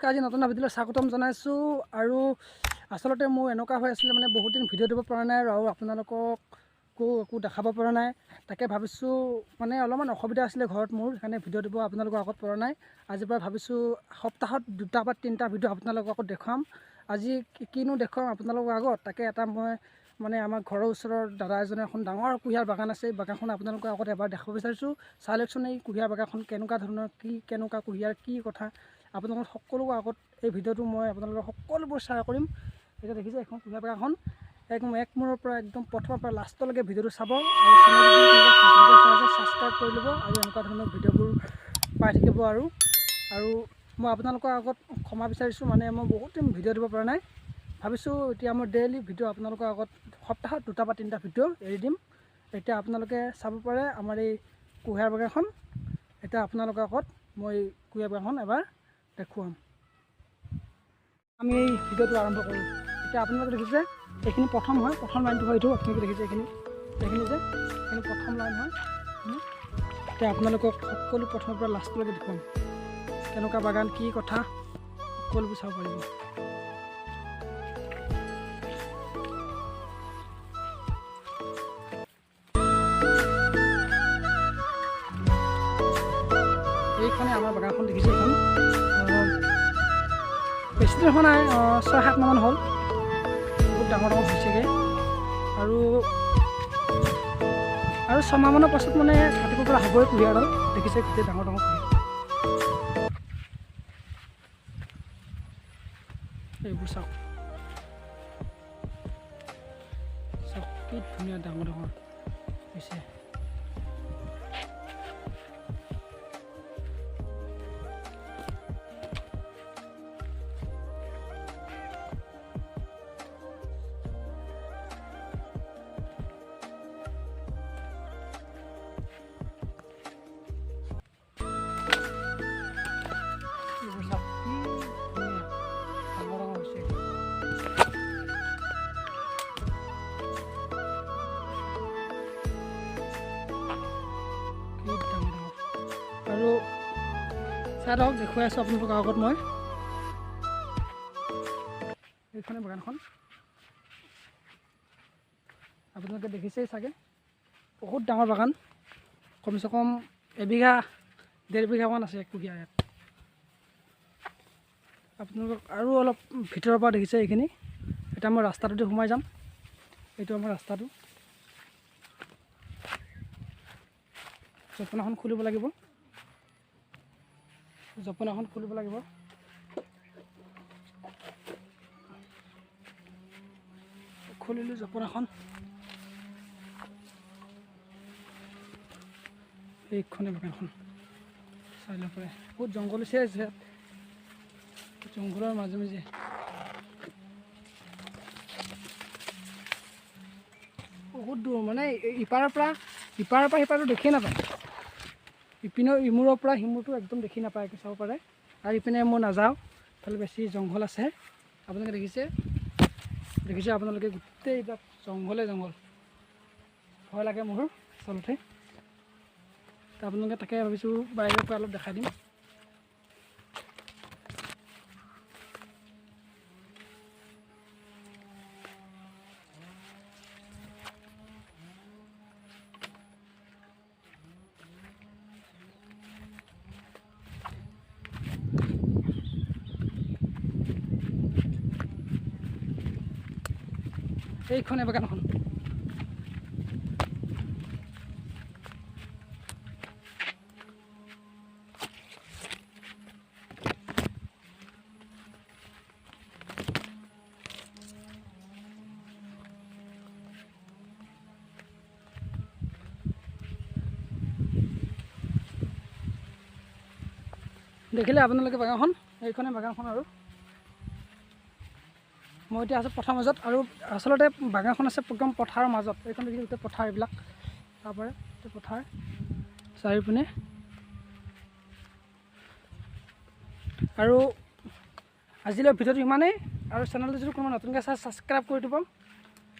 আজি নতুন ভিডিঅ'লৈ স্বাগতম জনাইছোঁ। আৰু আচলতে মোৰ এনেকুৱা হৈ আছিলে মানে বহুত দিন ভিডিঅ' দিব পৰা নাই আৰু আপোনালোককো একো দেখাব পৰা নাই, তাকে ভাবিছোঁ মানে অলপমান অসুবিধা আছিলে ঘৰত মোৰ, সেইকাৰণে ভিডিঅ' দিব আপোনালোকৰ আগত পৰা নাই। আজিৰ পৰা ভাবিছোঁ সপ্তাহত দুটা বা তিনিটা ভিডিঅ' আপোনালোকৰ আগত দেখুৱাম। আজি কিনো দেখুৱাম আপোনালোকৰ আগত, তাকে এটা মই মানে আমাৰ ঘৰৰ ওচৰৰ দাদা এজনৰ এখন ডাঙৰ কুঁহিয়াৰ বাগান আছে, এই বাগানখন আপোনালোকৰ আগত এবাৰ দেখাব বিচাৰিছোঁ। চাই লওকচোন এই কুঁহিয়াৰ বাগানখন কেনেকুৱা ধৰণৰ, কি কেনেকুৱা কুঁহিয়াৰ, কি কথা, আপোনালোকৰ সকলো আগত এই ভিডিঅ'টো মই আপোনালোকৰ সকলোবোৰ শ্বেয়াৰ কৰিম। এতিয়া দেখিছে এখন কুঁহিয়াৰ বাগানখন, একদম এক মূৰৰ পৰা একদম প্ৰথমৰ পৰা লাষ্টলৈকে ভিডিঅ'টো চাব আৰু চেনেলটো ছাবস্ক্ৰাইব কৰি ল'ব আৰু এনেকুৱা ধৰণৰ ভিডিঅ'বোৰ পাই থাকিব। আৰু আৰু মই আপোনালোকৰ আগত ক্ষমা বিচাৰিছোঁ, মানে মই বহুত দিন ভিডিঅ' দিব পৰা নাই। ভাবিছোঁ এতিয়া মই ডেইলি ভিডিঅ' আপোনালোকৰ আগত সপ্তাহত দুটা বা তিনিটা ভিডিঅ' এৰি দিম। এতিয়া আপোনালোকে চাব পাৰে আমাৰ এই কুঁহিয়াৰ বাগানখন। এতিয়া আপোনালোকৰ আগত মই কুঁহিয়াৰ বাগানখন এবাৰ দেখুৱাম। আমি এই ভিডিঅ'টো আৰম্ভ কৰোঁ। এতিয়া আপোনালোকে দেখিছে এইখিনি প্ৰথম হয়, প্ৰথম লাইনটো হয় এইটো, আপোনালোকে দেখিছে এইখিনি, এইখিনি যে এইখিনি প্ৰথম লাইন হয়। এতিয়া আপোনালোকক সকলো প্ৰথমৰ পৰা লাষ্টলৈকে দেখুৱাম কেনেকুৱা বাগান, কি কথা, সকলোবোৰ চাব পাৰিব। এইখনে আমাৰ বাগানখন দেখিছে, এইখন বেছি দিন হোৱা নাই, 6-7 মাহমান হ'ল, বহুত ডাঙৰ ডাঙৰ হৈছেগৈ। আৰু আৰু 6 মাহমানৰ পাছত মানে কাটিব পৰা হ'বই কুঁহিয়াৰডাল। দেখিছে গোটেই ডাঙৰ ডাঙৰ কুঁহিয়াৰ, এইবোৰ চাওক চাওক কি ধুনীয়া ডাঙৰ ডাঙৰ হৈছে। এইবোৰ চাওক কি ধুনীয়া ডাঙৰ ডাঙৰ হৈছে। কি ডাঙৰ ডাঙৰ। আৰু চাই থাকক, দেখুৱাই আছোঁ আপোনালোকৰ আগত মই এইখনে বাগানখন, আপোনালোকে দেখিছেই চাগে, বহুত ডাঙৰ বাগান, কমচে কম এবিঘা ডেৰ বিঘামান আছে কুঁহিয়াৰ ইয়াত। আপোনালোকক আৰু অলপ ভিতৰৰ পৰা দেখিছে এইখিনি। এতিয়া মই ৰাস্তাটোতে সোমাই যাম। এইটো আমাৰ ৰাস্তাটো, জপনাখন খুলিব লাগিব, জপনাখন খুলিব লাগিব। খুলিলোঁ জপনাখন। এইখনে বাগানখন চাই ল'ব পাৰে, বহুত জংঘল হৈছে ইয়াত, জংঘলৰ মাজে মাজে বহুত দূৰ, মানে ইপাৰৰ পৰা সিপাৰটো দেখিয়ে নাপায়। ইপিনৰ ইমূৰৰ পৰা সিমূৰটো একদম দেখি নাপায়, চাব পাৰে। আৰু ইপিনে মই নাযাওঁ, ইফালে বেছি জংঘল আছে। আপোনালোকে দেখিছে, দেখিছে আপোনালোকে গোটেই এইবিলাক জংঘলে জংঘল, ভয় লাগে মোৰ আচলতে। আপোনালোকে তাকে ভাবিছোঁ বাহিৰৰ পৰা অলপ দেখাই দিম। এইখনে বাগানখন। দেখিলে আপোনালোকে বাগানখন, এইখনে বাগানখন। আৰু মই এতিয়া আছোঁ পথাৰ মাজত, আৰু আচলতে বাগানখন আছে একদম পথাৰৰ মাজত। এইখন দেখিছে গোটেই পথাৰ এইবিলাক, তাৰপৰা গোটেই পথাৰ চাৰিওপিনে। আৰু আজিলৈ ভিডিঅ'টো ইমানেই। আৰু চেনেলটো যদি কোনোবা নতুনকৈ চাই ছাবস্ক্ৰাইব কৰি দিব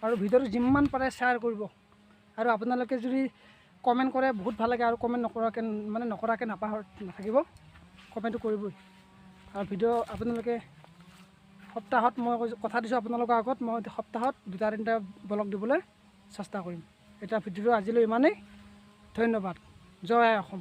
আৰু ভিডিঅ'টো যিমান পাৰে শ্বেয়াৰ কৰিব। আৰু আপোনালোকে যদি কমেণ্ট কৰে বহুত ভাল লাগে, আৰু কমেণ্ট নকৰাকৈ মানে নকৰাকৈ নাপাহৰ নাথাকিব, কমেণ্টটো কৰিবই। আৰু ভিডিঅ' আপোনালোকে সপ্তাহত, মই কৈছোঁ, কথা দিছোঁ আপোনালোকৰ আগত, মই সপ্তাহত দুটা তিনিটা ব্লগ দিবলৈ চেষ্টা কৰিম। এতিয়া ভিডিঅ'টো আজিলৈ ইমানেই। ধন্যবাদ। জয় আই অসম।